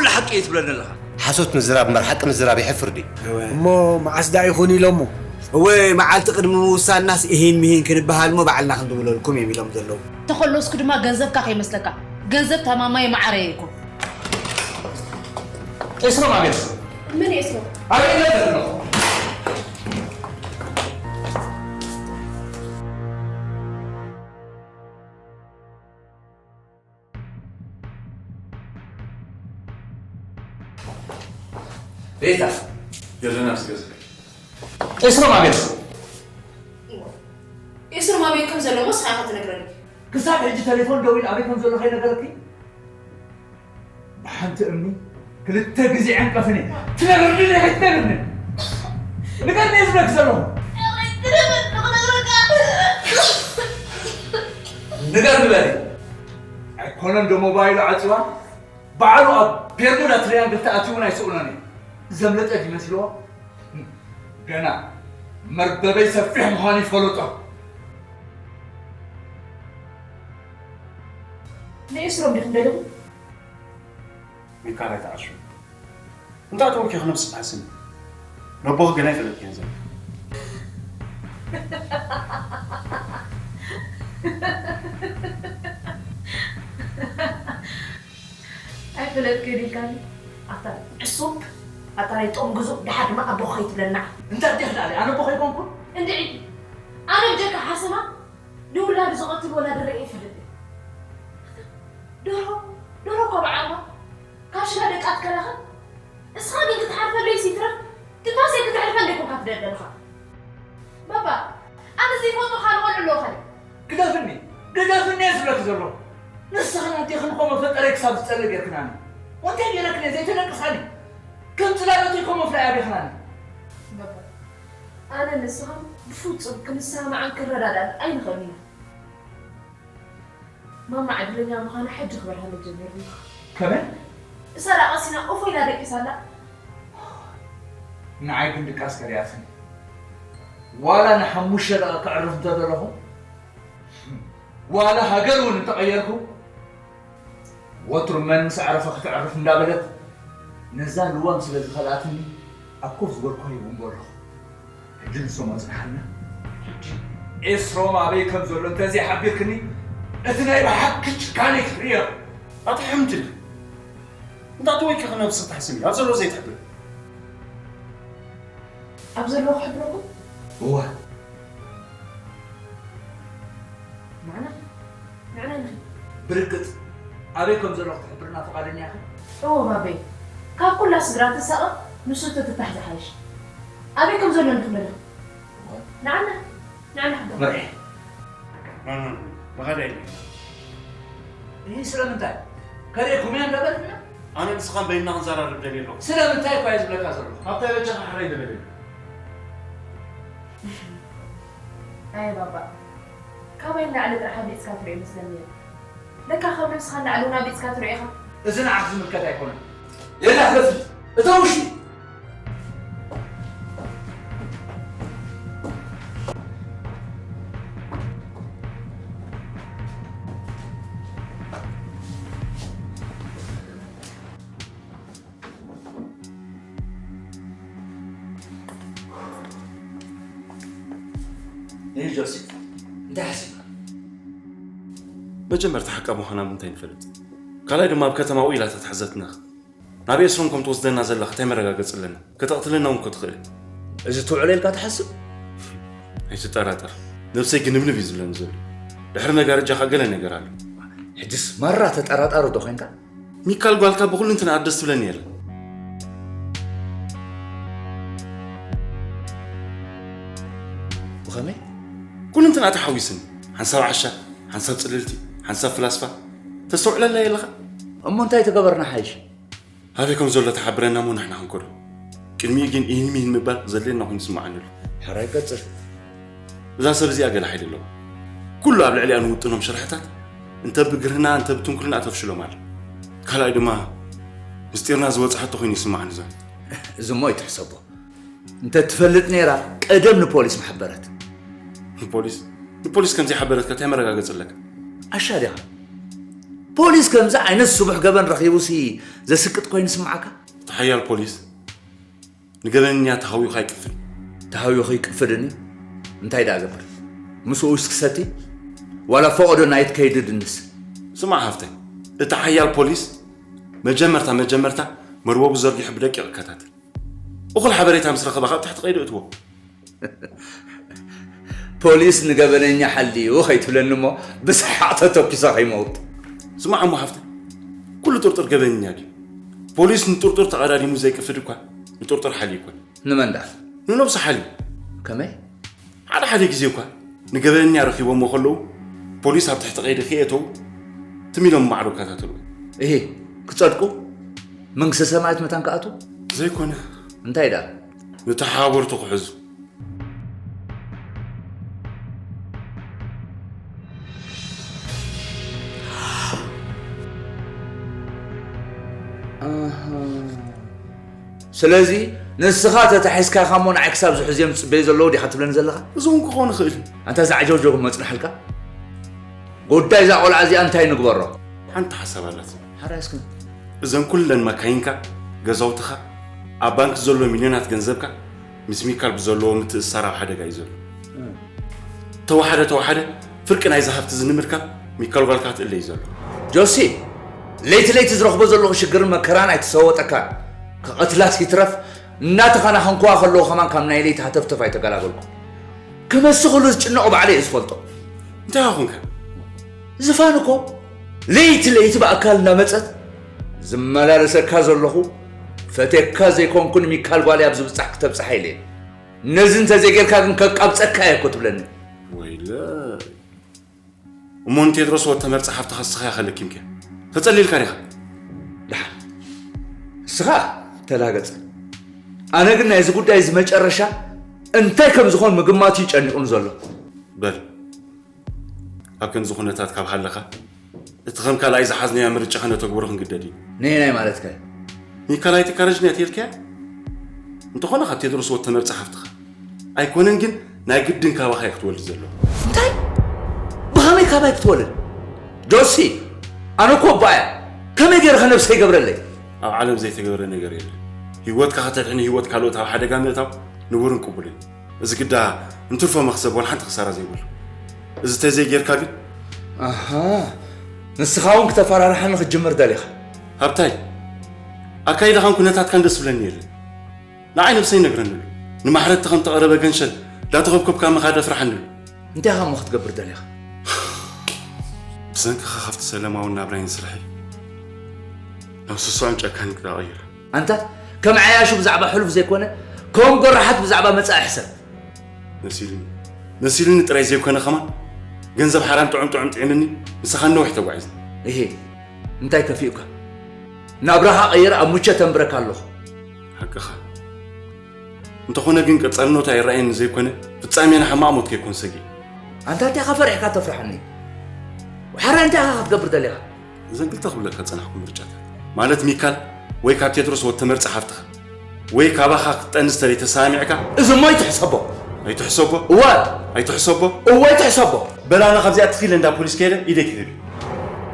ኩሉ ሓቂ እየ ትብለኒ ኣለኻ። ሓሶት ምዝራብ እምበር ሓቂ ምዝራብ የሕፍር ድዩ? እሞ መዓስ ደኣ ይኹን ኢሎሞ? እወ፣ መዓልቲ ቅድሚ ምውሳንናስ እሂን ምሂን ክንበሃል እሞ ባዕልና ክንድውለልኩም እዮም ኢሎም ዘለዉ። ተኸለስኩ ድማ ገንዘብካ ከይመስለካ። ገንዘብ ተማማይ መዓረየ እኮ። ኤስሮም ኣቤት። መን እዩ ኤስሮም? ኣቤት ነበር ኣለኹ። ቤታ፣ ዘለና ምስ ገዛ። ኤስሮም ኣቤት። ኤስሮም ኣበይ ከም ዘሎ ንስኻ ኢኻ ትነግረኒ። ክሳብ ሕጂ ቴሌፎን ደዊሉ ኣበይ ከም ዘሎ ከይነገረኪ? ብሓንቲ እምኒ ክልተ ግዜ ዕንቀፍኒ። ትነግርኒ ዶ ኣይትነግርኒ? ንገርኒ እየ ዝብለኪ ዘለኹ። ንገርኒ በሊ። ኣይኮነን ዶ ሞባይሉ ዓፂዋ? ባዕሉ ኣብ ቤርሙዳ ትሪያንግል ተኣትዩ እውን ኣይስእኖን እዩ። ዘምለጠ ድዩ መሲልዎ? ገና መርበበይ ሰፊሕ ምዃኑ ይፈለጦ። ንኤስሮም ዲኹም ደሊኹም? ሚካል ኣይትዓሹ። እንታይ ኣተወኪ ክነብስ ትሓስኒ? ነቦኺ ገና ኣይፈለጥክዮን ዘሎ። ኣይፈለጥክዮን ኢልካኒ? ኣታ ዕሱብ፣ ኣታ ናይ ጦም ግዙእ፣ ደሓር ድማ ኣቦኺ ከይትብለና። እንታይ ኣዴኺ ደኣለ? ኣነ ኣቦኺ ኣይኮንኩን? እንድዒ፣ ኣነ ብጀካ ሓሰማ ንውላዱ ዝቐትል ወላዲ ርእየ ይፈልጥ። ደርሆ፣ ደርሆ እኳ ብዓቕማ ካብ ሽላ ደቃ ትከላኸል። እስኻ ግን ክትሓርፈለይስ ይትረፍ ትንፋሰይ ክተሕልፈ እንደ ኮንካ ትደሊ ኣለኻ። ባባ፣ ኣነ ዘይፈልጦ ካልእ ቆልዑ ኣለዎ ካልእ። ግደፍኒ፣ ግደፍኒ እየ ዝብለኪ ዘለኹ። ንስኽን ኣዴኽን እኮ መፈጠረይ ክሳብ ዝጸልእ ጌርክናኒ። ወንታይ ጌረክን እየ ዘይተደቅሳኒ? ከም ጽላሎተይ እኮ መፍለያ ኣዴኽናኒ። ባባ፣ ኣነ ንስኻን ብፍጹም ክንሰማማዕን ክንረዳዳእን ኣይንኽእልን ኢና። ማማ ዕድለኛ ምዃና ሕጂ ክበርሃለይ ጀሚሩ። ከመይ? እሳ ደኣ ቀሲና ኡፍ ኢላ ደቂሳ ኣላ። ንዓይ ግን ድቃስ ከሪኣትኒ። ዋላ ንሓሙሽተ ደቂቕ ከዕርፍ እንተደለኹ፣ ዋላ ሃገር እውን እንተቐየርኩ፣ ወትሩ መን ምስ ኣዕረፈ ከተዕርፍ እንዳበለት ነዛ ልዋም ስለ ዝኸልኣትኒ ኣብ ኮፍ ዝበልኩ ይውንበ ኣለኹ። ሕጂ ንሶም ኣጽንሓልና። ሕጂ ኤስሮም ኣበይ ከም ዘሎ እንተዘይሓቢርክኒ፣ እቲ ናይ ብሓቂ ጭካኔ ክትርእዮ። ኣታ ሕምድል፣ እንታይ ተወኪኺ ነብስኺ ትሕስኒ? ኣብ ዘሎ ዘይትሕብር። ኣብ ዘለዎ ክሕብረኩም? እወ። ንዓና? ንዓና ንኺድ። ብርግጽ ኣበይ ከም ዘለኹ ክትሕብርና ፍቓደኛ ኢኺ? እወ ባበይ። ካብ ኩላ ስድራ ትሳቐቕ ንሱ ተትታሕ ዝሓይሽ። ኣበይ ከም ዘሎ ንኽመልኽ። እወ። ንዓና? ንዓና ሕዶ። መርሒ። ኖ፣ ኖ፣ ኖ። መኸዳ የለን። ይህ ስለምንታይ? ከርእየኩም እያ እንዳበልና? ኣነ ንስኻን በይንና ክንዘራረብ ደልየ ኣለኹ። ስለምንታይ እኳ እየ ዝብለካ ዘለኹ? ኣብታ በጃኻ ሕራይ ንበለኒ። ኣየ ባባ፣ ካባይ ንላዕሊ ጥራሕ ኣብሊጽካ ትሪኦ ይመስለኒ ነይሩ። ለካ ካብ ነብስኻ ንላዕሊ እውን ኣብሊጽካ ትሪኦ ኢኻ። እዚ ንዓኽ ዝምልከት ኣይኮነን። የላ፣ ክፍል እተው፣ እሺ። እይ ጆሲ፣ እንታይ ሓሲብካ? መጀመርታ ሓቃ ምዃና ምንታይ ንፈልጥ? ካልኣይ ድማ ኣብ ከተማ ውኢላ ተታሕዘትና። ናብ ኤስሮም ከም ትወስደና ዘለኻ እንታይ መረጋገጺ ኣለና? ከተቕትለና እውን እኮ ትኽእል። እዚ ትውዕሎ ኢልካ ትሓስብ? ኣይትጠራጠር። ነብሰይ ግንብንብ እዩ ዝብለኒ ዘሎ። ድሕሪ ነጋርጃኻ ገለ ነገር ኣሎ። ሕጅስ ማራ ተጠራጣሪ ዶ ኾንካ? ሚካል ጓልካ ብኹሉ እንትንኣ ደስ ትብለኒ እያ። ብኸመይ? ኩሉ እንትንኣ ተሓዊስኒ። ሓንሳብ ዓሻ፣ ሓንሳብ ጽልልቲ፣ ሓንሳብ ፍላስፋ። ተስተውዕለላ የለኻ? እሞ እንታይ ተገበርና ሓይሽ? ኣበይ ከም ዘሎ ተሓብረና እሞ ንሕና ክንከዶ። ቅድሚኡ ግን ኢሂን ሚሂን ምባል ዘድልየና ኮይኑ ይስምዓኒ ኣሎ። ሕራይ ቀጽል። እዛ ሰብ እዚኣ ገለ ሓይሊ ኣለዋ። ኩሉ ኣብ ልዕሊኣ ንውጥኖም ስራሕታት እንተ ብግርህና እንተ ብትንኩልና ተፍሽሎም ኣላ። ካልኣይ ድማ ምስጢርና ዝበጽሓቶ ኮይኑ ይስምዓኒ ዘሎ። እዚ እሞ ኣይትሕሰቦ። እንተ ትፈልጥ ነይራ ቀደም ንፖሊስ ምሓበረት። ንፖሊስ? ንፖሊስ ከም ዘይሓበረትካ እንታይ መረጋገጺ ኣለካ? ዓሻ ዲኻ? ፖሊስ ከምዚ ዓይነት ስቡሕ ገበን ረኺቡሲ ዘስቅጥ ኮይኑ ይስምዓካ? እቲ ሓያል ፖሊስ ንገበነኛ ተሃዊኹ ኣይቅፍን። ተሃዊኹ ይቅፍድኒ? እንታይ ደኣ ገብር? ምስኡ ውስኪ ሰቲ? ዋላ ፈቐዶ ናይት ከይዲ ድንስ? ስማዕ ሃፍተይ፣ እቲ ሓያል ፖሊስ መጀመርታ መጀመርታ መርበቡ ዘርጊሑ ብደቂቕ ይከታተል። እኹል ሓበሬታ ምስ ረኸበ ካብ ትሕቲ ቀይዲ እትዎ። ፖሊስ ንገበነኛ ሓልዩ ከይትብለኒ እሞ ብሰሓቕ ተተኩሰ ከይመውት። ስማዕ እሞ ሃፍተ፣ ኩሉ ጥርጡር ገበነኛ ድዩ? ፖሊስ ንጥርጡር ተቐዳዲሙ ዘይቅፍድ እኳ ንጥርጡር ሓልዩ ይኮን። ንመን ደኣ? ንነብሱ ሓልዩ። ከመይ? ሓደ ሓደ ግዜ እኳ ንገበነኛ ረኺቦሞ ከለዉ ፖሊስ ኣብ ትሕቲ ቀይዲ ከየእተዉ ትም ኢሎም ማዕዶ ይከታተሉ። እሂ፣ ክጸድቁ? መንግስተ ሰማያት መታን ክኣትዉ? ዘይኮነ። እንታይ ደኣ? ንተሓባበርቱ ክሕዙ። ኣሃ። ስለዚ ንስኻ ተታሒዝካ ኢኻ እሞ ንዓይ ክሳብ ዝሕዙ እዮም ዝጽበዩ ዘለዉ ዲኻ ትብለኒ ዘለኻ? እዚ እውን ክኸውን ይኽእል እዩ። ኣንታ እዛ ዓጀውጀው መጽንሓልካ? ጉዳይ እዛ ቆልዓ እዚኣ እንታይ ንግበሮ? ሓንቲ ሓሳብ ኣላት። ሓራይ እስኪ። እዘን ኩለን መካይንካ፣ ገዛውትኻ፣ ኣብ ባንክ ዘሎ ሚልዮናት ገንዘብካ ምስ ሚካል ብዘለዎ ምትእስሳር ኣብ ሓደጋ እዩ ዘሎ። ተወሓደ ተወሓደ ፍርቂ ናይዚ ሃፍቲ እዚ ንምርካብ ሚካል ጓልካ ክትእለ እዩ ዘሎ። ጆሲ፣ ለይቲ ለይቲ ዝረኽቦ ዘለኹ ሽግርን መከራን ኣይተሰወጠካን። ክቐትላስ ይትረፍ እናተኸናኸንኩዋ ከለኹ ከማን ካብ ናይ ለይቲ ሃተፍተፍ ኣይተገላገልኩ። ክመሲ ኩሉ ዝጭነቑ ባዕለይ እየ ዝፈልጦ። እንታይ ኾንካ? ዝፋን እኮ ለይቲ ለይቲ ብኣካል እናመጸት ዝመላለሰካ ዘለኹ ፈቴካ ዘይኮንኩ ንሚካል ጓለይ ኣብ ዝብጻሕ ክተብጽሓ ኢለ እየ። ነዚ እንተዘይጌርካ ግን ከቃብጸካ እየ እኮ ትብለኒ። ወይለ እሞ ንቴድሮስ ወተመርጽ ሓፍትኻ ንስኻ ኢኻ ለኪምክያ። ተጸሊልካ ዲኻ? ደሓን ንስኻ ተላገጸ። ኣነ ግን ናይዚ ጉዳይ እዚ መጨረሻ እንታይ ከም ዝኾን ምግማት እዩ ጨኒቑኒ ዘሎ። በል ኣብ ከምዚ ኩነታት ካብ ሃለኻ እቲ ከም ካልኣይ ዝሓዝናዮ ምርጫ ከነተግብሮ ክንግደድ ኢና። ነየናይ ማለትካ እዩ? ሚካል ኣይትካረጅን እያ ተይልካያ? እንተኾነ ካብ ቴድሮስ ወተመርጽ ሓፍትኻ ኣይኮነን ግን ናይ ግድን ካባኻ እያ ክትወልድ ዘለዋ። እንታይ? ብኸመይ ካባይ ክትወልድ? ጆሲ፣ ኣነ እኮ እባ እያ። ከመይ ገይረ ከ ነብሰይ ይገብረለይ? ኣብ ዓለም ዘይተገብረ ነገር የለን። ህይወትካ ከተድሕን ህይወት ካልኦት ኣብ ሓደጋ ምእታው ንቡርን ቅቡልን እዩ። እዚ ግዳ እንትርፎ መኽሰብ ዋላ ሓንቲ ክሳራ ዘይብሉ። እዚ ተዘይጌርካ ግን ኣሃ፣ ንስኻ እውን ክተፈራርሓኒ ክትጅምር ደሊኻ? ሃብታይ፣ ኣካይዳኻን ኩነታትካን ደስ ብለኒ የለን። ንዓይ ነብሰይ ይነግረኒ ኣሎ። ንማሕረድቲ ከም ተቐረበ ገንሸል ዳተኸብከብካ ምኻድ ኣፍርሓኒ ኣሎ። እንታይ ኢኻ እሞ ክትገብር ደሊኻ? ብሰንክኻ ካብቲ ሰለማውን ናብራይን ስርሐይ ናብ ስሱዕን ጨካንን ክዳቐይር። ኣንታ ከም ዓያሹ ብዛዕባ ሕሉፍ ዘይኮነ ከም ጎራሓት ብዛዕባ መጻኢ ሕሰብ። መሲሉኒ መሲሉኒ ጥራይ ዘይኮነ ከማን ገንዘብ ሓራም ጥዑም ጥዑም ጥዒምኒ ምሳኻ ነዊሕ ተጓዒዝና። እሄ እንታይ ከፊኡካ? ናብራኻ ቀይረ ኣብ ሙቸ ተንብረካ ኣለኹ። ሓቅኻ። እንተኾነ ግን ቀጻልነቱ ኣይረኣየን ዘይኮነ ፍጻሜና ሕማቕ ሞት ከይኮን ሰጊእ። ኣንታ እንታይ ኢኻ ፈሪሕካ ተፍርሓኒ? ሓራይ እንታይ ኢኻ ክትገብር ደሊኻ? እዘን ክልተ ክብለካ ዝጸናሕኩ ምርጫታት ማለት ሚካል ወይ ካብ ቴድሮስ ወተመርጽ ሓፍትኻ ወይ ካባኻ ክትጠንስ ተለይ ተሰማሚዕካ። እዚ እሞ ኣይትሕሰቦ። ኣይትሕሰቦ? እወ። ኣይትሕሰቦ? እወ ኣይትሕሰቦ። በላና ካብዚኣ ትኺለ እንዳ ፖሊስ ከይደ ኢደይ ክህብ።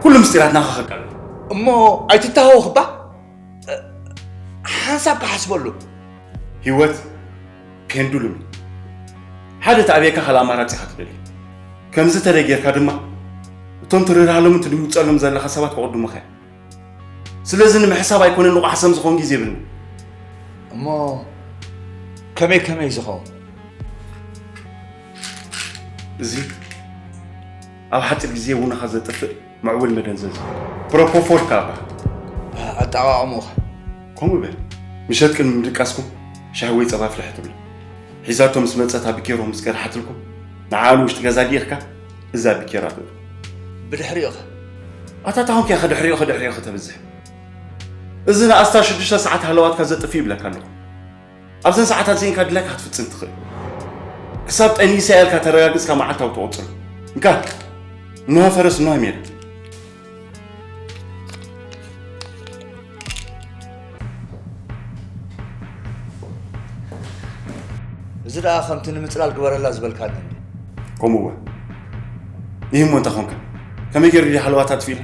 ኩሉ ምስጢራት ናኻ ከቃል። እሞ ኣይትተሃወኽ እባ። ሓንሳብ ክሓስበሉ። ህይወት ፔንዱሉም ሓደ ተኣብየካ ካልእ ኣማራጺ ኢኻ ትደሊ። ከምዚ ተደይ ጌርካ ድማ እቶም ትርድሃሎም ትድምጸሎም ዘለኻ ሰባት ክቕድሙኻ እዮም። ስለዚ ንምሕሳብ ኣይኮነን ንቑሕ ሰም ዝኸውን ግዜ የብልናን። እሞ ከመይ ከመይ ዝኸውን? እዚ ኣብ ሓጺር ግዜ ውነኻ ዘጥፍእ ምዕቡል መደንዘዚ ፕሮፖፎል ካብ ኣጠቓቕምኡ ከምኡ በል። ምሸት ቅድሚ ምድቃስኩም ሻሂ ወይ ጸባ ፍልሕ ትብሉ። ሒዛቶ ምስ መጸት ኣብ ቢኬሮ ምስ ቀድሓትልኩም ንዓኣ ንውሽጢ ገዛ ልኢኽካ እዛ ቢኬራ ትእቱ። ብድሕሪኡ ኸ? ኣታ ታኹንኪ ኢኻ ድሕሪኡ ኸ ድሕሪኡ ኸ ተብዝሕ። እዚ ንኣስታት ሽዱሽተ ሰዓት ሃለዋትካ ዘጥፍእ ይብለካ ኣለኹ። ኣብዘን ሰዓታት እዚኤን ከድላይካ ክትፍጽም ትኽእል። ክሳብ ጠኒሰ ኢልካ ተረጋግጽካ መዓልታዊ ትቑጽር። እንካ እንሆ ፈረስ እንሆ ሜዳ። እዚ ደኣ ከምቲ ንምጽላል ግበረላ ዝበልካኒ እንዲ። ከምኡ እወ። ይህ እሞ እንታይ ኾንካ? ከመይ ገይሩ ድዩ ሃለዋት ኣጥፊእላ?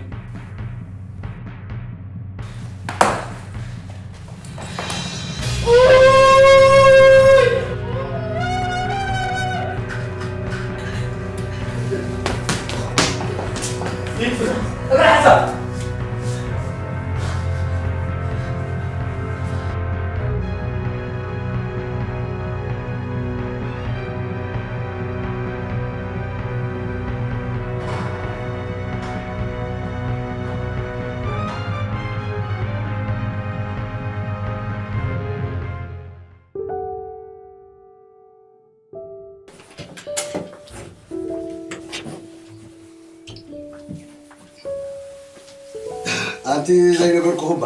እግራ ሓንሳብ። ኣንቲ ዘይነበርኩኹም እባ።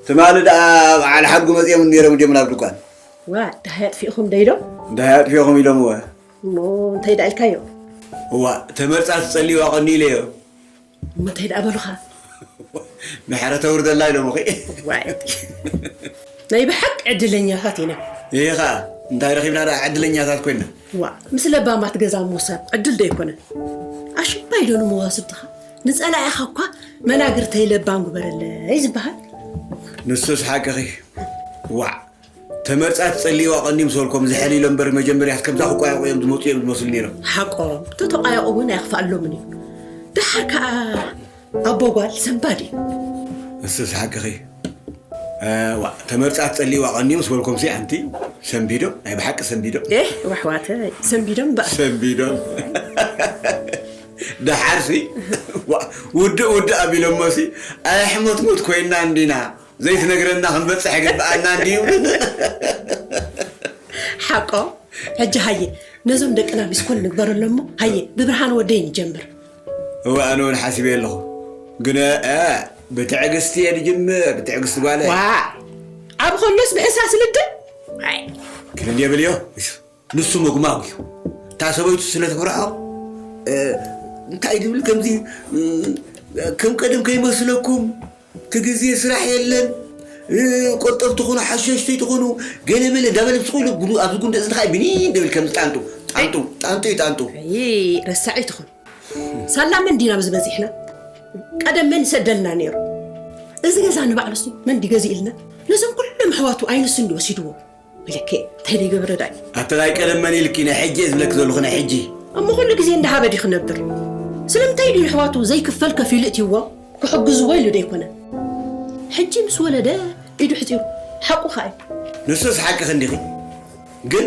ትማሊ ደኣ በዓል ሓድጉ መጺኦም ነይሮም ድዮም ናብ ድኳን? ዋ፣ ደሃይ ኣጥፊእኹም ደይዶ? ደሃይ ኣጥፊእኹም ኢሎምወ። እሞ እንታይ ደኣ ኢልካዮ? እዋ፣ ተመርጻ ትጸልይዋ ቀኒ ኢለዮ። እሞ እንታይ ደኣ በሉኻ? ምሕረት ተውርደላ ኢሎምኺ። ዋይ። ናይ ብሓቂ ዕድለኛታት ኢና። ይሄ ኸኣ እንታይ ረኺብና ደኣ ዕድለኛታት ኮይና? ዋ፣ ምስ ለባማት ገዛ ምውሳድ ዕድል ዶ ኣይኮነን? ኣሽባይ ዶ ንመዋስብትኻ? ንጸላኢኻ እኳ መናግርተይ ለባም ግበረለይ ዝበሃል። ንሱስ ሓቅኺ። ዋዕ፣ ተመርጻ ትጸልይዋ ቀንዲ ምስ በልኮም ዝሕል ኢሎም እምበር መጀመርያስ ከምዛ ክቋየቑ እዮም ዝመጹ እዮም ዝመስሉ ነይሮም። ሓቆም፣ ተተቋየቑ እውን ኣየኽፍኣሎምን እዩ። ደሓር ከኣ ኣቦ ጓል ሰንባድ እዩ። ንሱስ ሓቅኺ። እ፣ ዋ፣ ተመርጻ ትጸልይዋ ቀንዲ ምስ በልኮምሲ ኣንቲ ሰንቢዶም፣ ናይ ብሓቂ ሰንቢዶም። ኤህ፣ ዋሕዋተይ፣ ሰንቢዶም እምበኣር። ሰንቢዶም። ደሓርሲ፣ ዋ፣ ውድእ ውድእ ኣቢሎሞሲ፣ ኣሕሞትሞት ኮይና እንዲና፣ ዘይትነግረና ክንበጽሕ ይግብኣና እንድዩ። ሓቆ፣ ሕጂ ሃየ፣ ነዞም ደቅና ሚስኮል ንግበረሎም እሞ፣ ሃየ፣ ብብርሃን ወደይ ንጀምር። እወ፣ ኣነ እውን ሓሲበ ኣለኹ። ግን፣ እ፣ ብትዕግስቲ እየ ዝጅምር፣ ብትዕግስቲ ጓለይ። ዋ፣ ኣብ ከሎስ ብሕሳስ ልድእ? ኣይ። ክልል የብል እዮ። ንሱ መጉማጉ እዩ። እታ ሰበይቱ ስለ ትፍርሖ፣ እ፣ እንታይ ድብል ከምዚ፣ እ፣ ከም ቀደም ከይመስለኩም፣ እቲ ግዜ ስራሕ የለን፣ እ፣ ቆጠብቲ ኩኑ፣ ሓሸሽቲ ትኹኑ፣ ገለ መለ እንዳበለ ምስ ኹሉ ጉዱ-፣ ኣብዚ ጉንዲ እዝንኻ ቢኒ እንደብል ከምዚ ጣንጡ፣ ጣንጡ፣ ጣንጡ እዩ ጣንጡ። ኣይ፣ ረሳዒ ትኹን። ሳላ መን ዲና ኣብዚ በዚሕና? ቀደም መን ይሰደልና ነይሩ? እዚ ገዛ ንባዕሉስ መን ድዩ ገዚእልና? ነዞም ኩሎም ኣሕዋቱ ኣይንሱ እንዲ ወሲድዎ። ኢለከ፣ እንታይ ደይገብረ ዳይ? ኣተ ናይ ቀደም መን ኢልኪ፣ ናይ ሕጂ እየ ዝብለኪ ዘለኹ፣ ናይ ሕጂ። እሞ ኩሉ ግዜ እንዳሃበ ድዩ ክነብር? ስለምንታይ ድዩ ንሕዋቱ ዘይክፈል ከፊሉ እትይዎ ክሕግዝዎ ኢሉ ደይኮነ? ሕጂ ምስ ወለደ ኢዱ ሕፂሩ፣ ሓቁ ኸኣ እዩ። ንሱስ ሓቅኺ እንዲኺ። ግን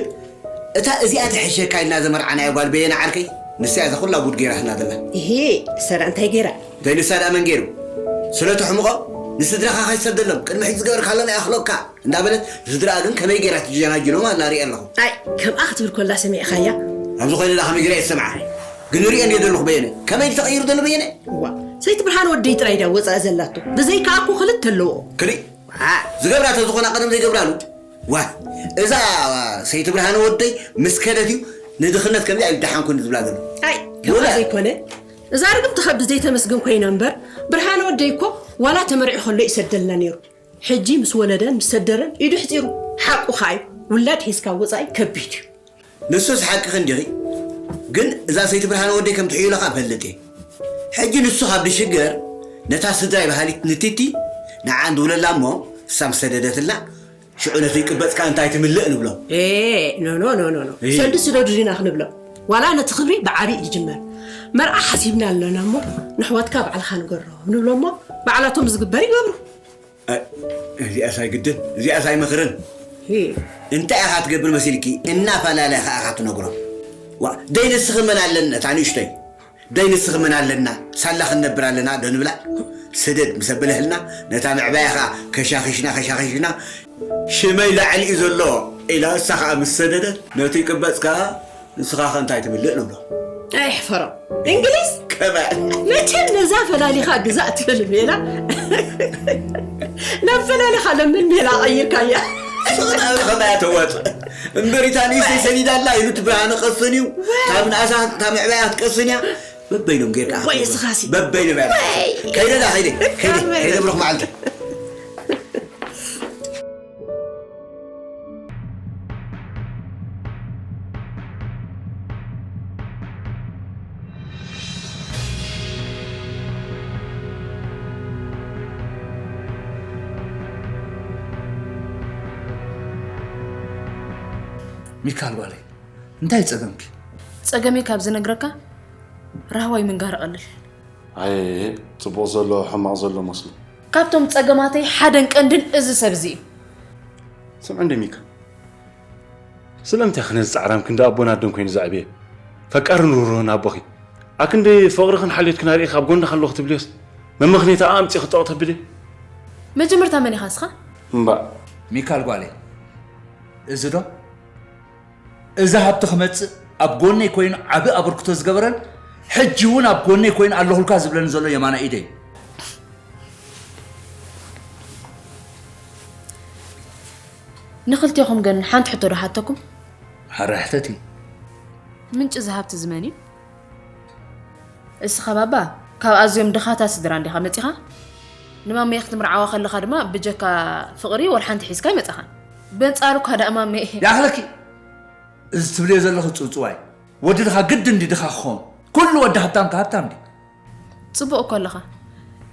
እታ እዚኣ ትሕሸካ ኢልና ዘመርዓናያ ጓል በየነ ዓርከይ፣ ንሳ እያ እዛ ኩላ ጉድ ገይራትና ዘላ። እሄ፣ ንሳ ደኣ እንታይ ገይራ? እንታይ ንሳ ደኣ መን ገይሩ? ስለ ትሕምቖ፣ ንስድራኻ ከይትሰደሎም፣ ቅድሚ ሕጂ ዝገበርካሎም ይኣኽለካ እንዳበለት፣ ንስድራኣ ግን ከመይ ገይራ ትጀናጅኖም ኣላ ሪኣ ኣለኹ። ኣይ፣ ከምኣ ክትብል ኮላ ሰሚዕኻያ? ኣብ ዝኾነ ደኣ ከመይ ገይረ እየ ዝሰምዓ? ግን ሪአ እንድየ ዘለኹ በየነ። ከመይ ተቐይሩ ዘሎ በየነ? እዋ፣ ሰይቲ ብርሃን ወደይ ጥራይ ድያ ወፃኢ ዘላቶ። ብዘይካ ኣኮ ክልተ ኣለዎ። ክሊ-፣ ዋ። ዝገብራ ተዝኾና ቀደም ዘይገብራሉ። ዋ፣ እዛ ሰይቲ ብርሃነ ወደይ ምስ ከደት እዩ ንድኽነት ከምዚኣ ኢሉ ደሓንኩኒ ዝብላ ዘሎ። ኣይ፣ ከምኣ ወላ ዘይኮነ፣ እዛ ርግምቲ ከብዲ ዘይተመስግን ኮይና እምበር፣ ብርሃነ ወደይ እኮ ዋላ ተመሪዑ ከሎ ይሰደልና ነይሩ። ሕጂ ምስ ወለደን ምስ ሰደረን ኢዱ ሕፂሩ። ሓቁ ኸኣ እዩ፣ ውላድ ሒዝካ ወፃኢ ከቢድ እዩ። ንሱስ ሓቅኺ እንዲኺ፣ ግን እዛ ሰይቲ ብርሃነ ወደይ ከም ትሕይሎ ኸኣ እፈልጥ እየ። ሕጂ ንሱ ካብ ድሽገር ነታ ስድራይ በሃሊት ንቲቲ ንዓ እንድውለላ እሞ፣ እሳ ምስ ሰደደትልና፣ ሽዑ ነቲ ቅበጽካ እንታይ ትምልእ ንብሎ። ኤ፣ ኖ፣ ኖ፣ ኖ፣ ኖ፣ ኖ። እይ። ሰልዲ ስደዱ ዲና ክንብሎ? ዋላ ነቲ ክብሪ ብዓቢ እዩ ዝጅመር። መርዓ ሓሲብና ኣለና እሞ፣ ንሕዋትካ ባዕልኻ ንገሮም ንብሎ እሞ፣ ባዕላቶም ዝግበር ይገብሩ። እ፣ እዚኣስ ኣይግድን፣ እዚኣስ ኣይመኽርን። እይ። እንታይ ኢኻ ትገብር መሲልኪ? እናፈላለኻ ኢኻ ትነግሮ። ዋ፣ ደይ ንስኺ መን ኣለና፣ እታ ንእሽተይ? ደይ ንስኺ መን ኣለና፣ ሳላ ክንነብር ኣለና ዶ ንብላ? ስደድ ምስ ኣበለህልና፣ ነታ መዕባያ ኸኣ ከሻኺሽና፣ ከሻኺሽና፣ ሽመይ ላዕሊ እዩ ዘሎ ኢላ፣ እሳ ኸኣ ምስ ሰደደት፣ ነቲ ቅበጽ ከኣ፣ ንስኻ ኸ እንታይ ትምልእ ንብሎ። ኣይ፣ ሕፈሮ። እንግሊዝ? ከመ-? መቸም ነዛ ፈላሊኻ ግዛእ ትብል ሜላ፣ ናብ ፈላሊኻ ለምን ሜላ ቀይርካያ? ስቕ ናብ ኸመያ ተዋጽእ። እምበር እታ ንእሽተይ ሰዲዳ ኣላ ኢሉ እቲ ብርሃነ ቀስን እዩ። ካብ ንኣሳ፣ ካብ ምዕባያ ክትቀስን እያ። በበይኖም ጌርካ ወይ ክትነግሮም። እስኻሲ። በበይኖም እያ። ወይ። ከይደ ዳ፣ ከይደ፣ ከይደ፣ ከመይ። ከይደ ብሩኽ መዓልቲ። ሚካል ጓለይ፣ እንታይ ጸገምኪ? ጸገመይ ካብ ዝነግረካ፣ ራህዋይ ምንጋር ቀልል። ኣየ ጽቡቕ ዘሎ ሕማቕ ዘሎ መስሉ። ካብቶም ጸገማተይ ሓደን ቀንድን እዚ ሰብ እዚ እዩ። ስምዒ እንደ ሚካ፣ ስለምንታይ ክነዚ ጻዕራም ክንዲ ኣቦን ኣደን ኮይኑ ዘዕብየ ፈቃርን ርህሩህን ኣቦኺ ኣክንዲ ፍቕርኽን ሓልዮትክን ኣርእኺ ኣብ ጎንኺ ኣለኹ ትብልዮስ መመኽንያት ኣምጺኺ ጠቕ ተብሊ። መጀመርታ መን ኢኻ ንስኻ? እምባእ ሚካል ጓለይ፣ እዚ ዶ እዚ ሃብቲ ክመጽእ ኣብ ጎነይ ኮይኑ ዓቢ ኣበርክቶ ዝገበረን ሕጂ እውን ኣብ ጎነይ ኮይኑ ኣለኹልካ ዝብለኒ ዘሎ የማናይ ኢደይ። ንኽልቴኹም ግን ሓንቲ ሕቶ ዶ ሓተኩም? ሓራሕተቲ ምንጪ ዝሃብቲ ዝመን እዩ? እስኻ ባባ ካብ ኣዝዮም ድኻታት ስድራ እንዲኻ መጺኻ? ንማመይ ክትምርዓዋ ከለኻ ድማ ብጀካ ፍቕሪ ወላ ሓንቲ ሒዝካ ኣይመጻኻን። በንጻሩ እኳ ደኣ ማመይ ያኽለኪ እዚ ትብልዮ ዘለኹ ጽውጽዋይ ወዲ ድኻ ግድ እንዲ ድኻ ክኸውን ኩሉ ወዲ ሃብታም ከ ሃብታም ድዩ? ጽቡቕ እኮ ኣለኻ።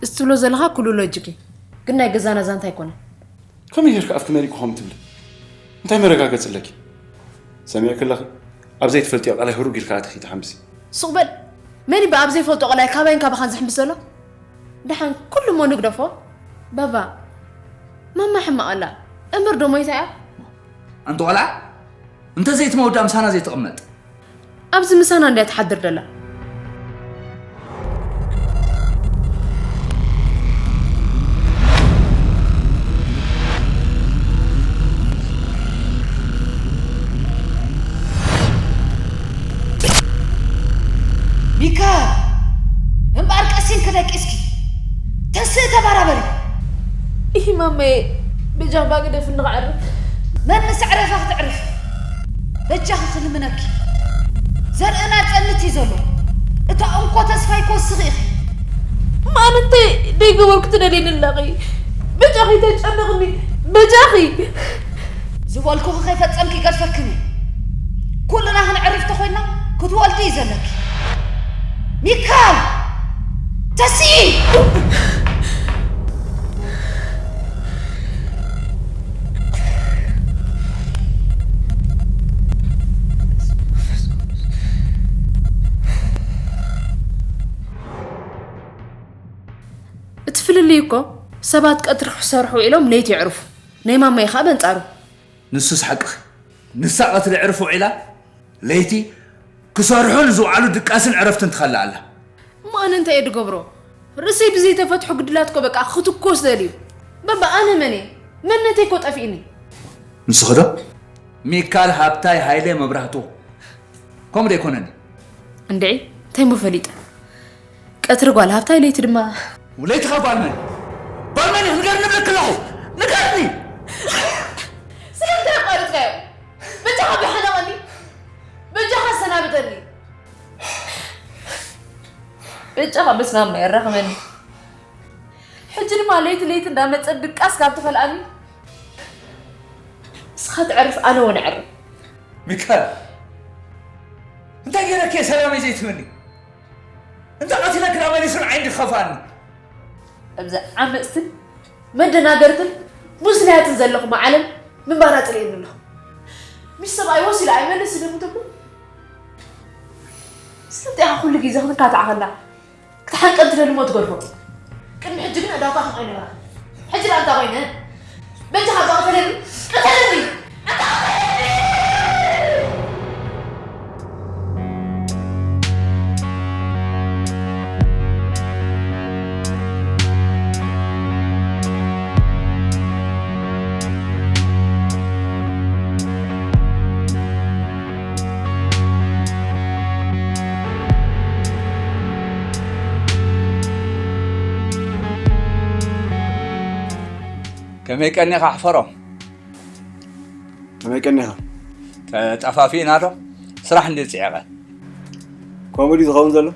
እዚ ትብሎ ዘለኻ ኩሉ ሎጂክ እዩ። ግን ናይ ገዛና ዛንታ ኣይኮነን። ከመይ ጌርካ ኣፍኪ መሪቁ ከም ትብሊ እንታይ መረጋገጺ ኣለኪ? ሰሚዕኪ ኣለኺ ኣብ ዘይትፈልጥዮ ቃላይ ህሩግ ኢልካ ኣቲኺ ትሓምሲ። ሱቕ በል። መን እዩ ብኣብ ዘይፈልጦ ቃላይ ካባይን ካባኻን ዝሕምስ ዘሎ? ደሓን ኩሉ እሞ ንግደፎ። ባባ ማማ ሕማቕ ኣላ። እምበር ዶ ሞይታ እያ? ኣንቲ ቆልዓ እንተ ዘይትመውዳ ምሳና ዘይትቕመጥ። ኣብዚ ምሳና እንድያ ትሓድር ደላ። ሚካ እምበኣር ቀሲንኪ ደቂስኪ ተስእ ተባራበሪ። ኢሂ ማመየ በጃኺ ባግደፍ እንድኻ ዕርፍ። መን ምስ ኣዕረፋ ክትዕርፊ? በጃኺ ክልምነኪ ዘርእና ጸልት እዩ ዘሎ። እታ እንኮ ተስፋይ ክወስኺ ኢኺ። ማን እንታይ ደይገበርኩ ትደልየኒ ኣለኺ? በጃኺ ተጨነቕኒ በጃኺ። ዝበልኩኺ ከይፈጸምኪ ይገድፈክን እየ። ኩልና ክንዕርፍ ተኾይንና ክትወልዲ እዩ ዘለኪ። ሚካል ተስኢ። እቲ ፍልልይ እኮ ሰባት ቀትሪ ክሰርሑ ውዒሎም ለይቲ የዕርፉ። ናይ ማማይ ኸኣ በንጻሩ። ንሱስ ሓቅኺ። ንሳ ቀትሪ ዕርፊ ውዒላ ለይቲ ክሰርሑ ንዝውዓሉ ድቃስን ዕረፍትን ትኸልእ ኣላ። እሞ ኣነ እንታይ እየ ድገብሮ? ርእሰይ ብዘይተፈትሑ ግድላት እኮ በቃ ክትኮስ ደልዩ። በባ ኣነ መን እየ? መንነተይ እኮ ጠፊእኒ። ንስኺ ዶ? ሚካል ሃብታይ ሃይለ መብራህቱ ከምኡ ዶ ኣይኮነን? እንድዒ እንታይ እሞ ፈሊጠ? ቀትሪ ጓል ሃብታይ ለይቲ ድማ ለይትኻ ጓል መን? ጓል መን ኢኺ ንገርኒ እብለኪ ኣለኹ። ንገርኒ። ስለምንታይ ኣቋሪፅካዮ? በጃኻ ብሓነቐኒ። በጃኻ ኣሰናብተኒ። በጃኻ በስማማ የራኽበኒ። ሕጂ ድማ ለይቲ ለይቲ እንዳመፀ ድቃስ ካብ ትኸልኣኒ እስኻ ትዕርፍ ኣነ እውን ዕርፍ። ሚካል እንታይ ገይረኪ እየ ሰላመይ ዘይትህበኒ? እንተ ቀቲለኪ ደኣ መሊሱ ንዓይ እንዲ ክኸፍኣኒ። ኣብዚ ዓመፅትን መደናገርትን ሙስናያትን ዘለኹም ዓለም ምንባር ኣፅሊእኒ ኣሎ። ምስ ሰብኣይ ወሲሉ ኣይመልስን እዩ ትብሉ። ስለምንታይ ኢኻ ኩሉ ግዜ ክትካታዕ ከላ ክትሓንቀል ትደሊ እሞ ትገድፎ? ቅድሚ ሕጂ ግን ኣእዳውካ ከም ኣይነበራን። ሕጂ ደኣ እንታይ ኮይነ? በጃኻ እዛ ቅተለኒ! ቅተለኒ! ኣታ ቅተለኒ! ከመይ ቀኒኻ ኣሕፈሮም? ከመይ ቀኒኻ? ተጠፋፊእና ዶ? ስራሕ እንዲ ጽዒቐ። ከምኡ ድዩ ዝኸውን ዘሎ?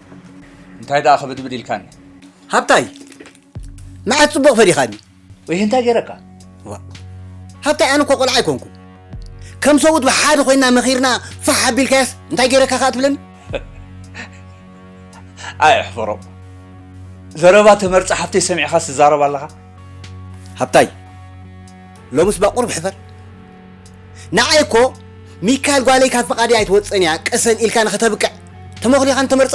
እንታይ ደኣ ክብድብድ ኢልካኒ? ሃብታይ መዓት ጽቡቕ ፈሊኻኒ። ወይ እንታይ ገይረካ? ዋ ሃብታይ ኣነ እኮ ቆልዓ ኣይኮንኩ። ከም ሰብኡት ብሓደ ኮይና መኺርና ፋሕ ኣቢልካያስ እንታይ ገይረካ ከኣ ትብለኒ? ኣይ ኣሕፈሮም። ዘረባ ተመርጻ ሓፍተይ ሰሚዕኻስ ትዛረብ ኣለኻ? ሃብታይ ሎምስ ባቁሩብ ሕፈር። ንዓይ እኮ ሚካል ጓለይ ካብ ፍቓደይ ኣይትወጽእን እያ ቅሰን ኢልካ ንኸተብቅዕ ተመኽሊኻን ተመርጻ።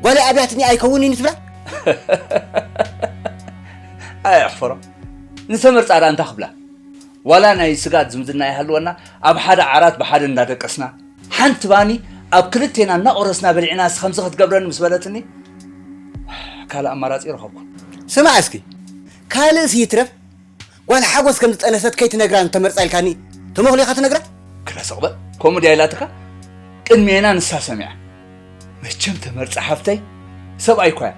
ጓለይ ኣብያትኒ ኣይከውንን እዩ ትብላ? ኣይ ኣሕፈሮም፣ ንተመርጻ ደኣ እንታይ ክብላ? ዋላ ናይ ስጋት ዝምድና ይሃልወና፣ ኣብ ሓደ ዓራት ብሓደ እንዳደቀስና፣ ሓንቲ ባኒ ኣብ ክልቴና እናቆረስና በሊዕና፣ እስኸ ከምዚ ክትገብረኒ ምስ በለትኒ፣ ካልእ ኣማራጺ ረኸብኩ። ስማዕ እስኪ፣ ካልእስ ይትረፍ፣ ጓል ሓጎስ ከም ዝጠነሰት ከይትነግራ እንተመርጻ ኢልካኒ ተመኽሊኻ ትነግራ? ክላ ስቕ በል፣ ከምኡ ድያ ኢላትካ? ቅድሜና ንሳ ሰሚዓ። መቸም ተመርጻ ሓፍተይ፣ ሰብኣይ እኳ እያ።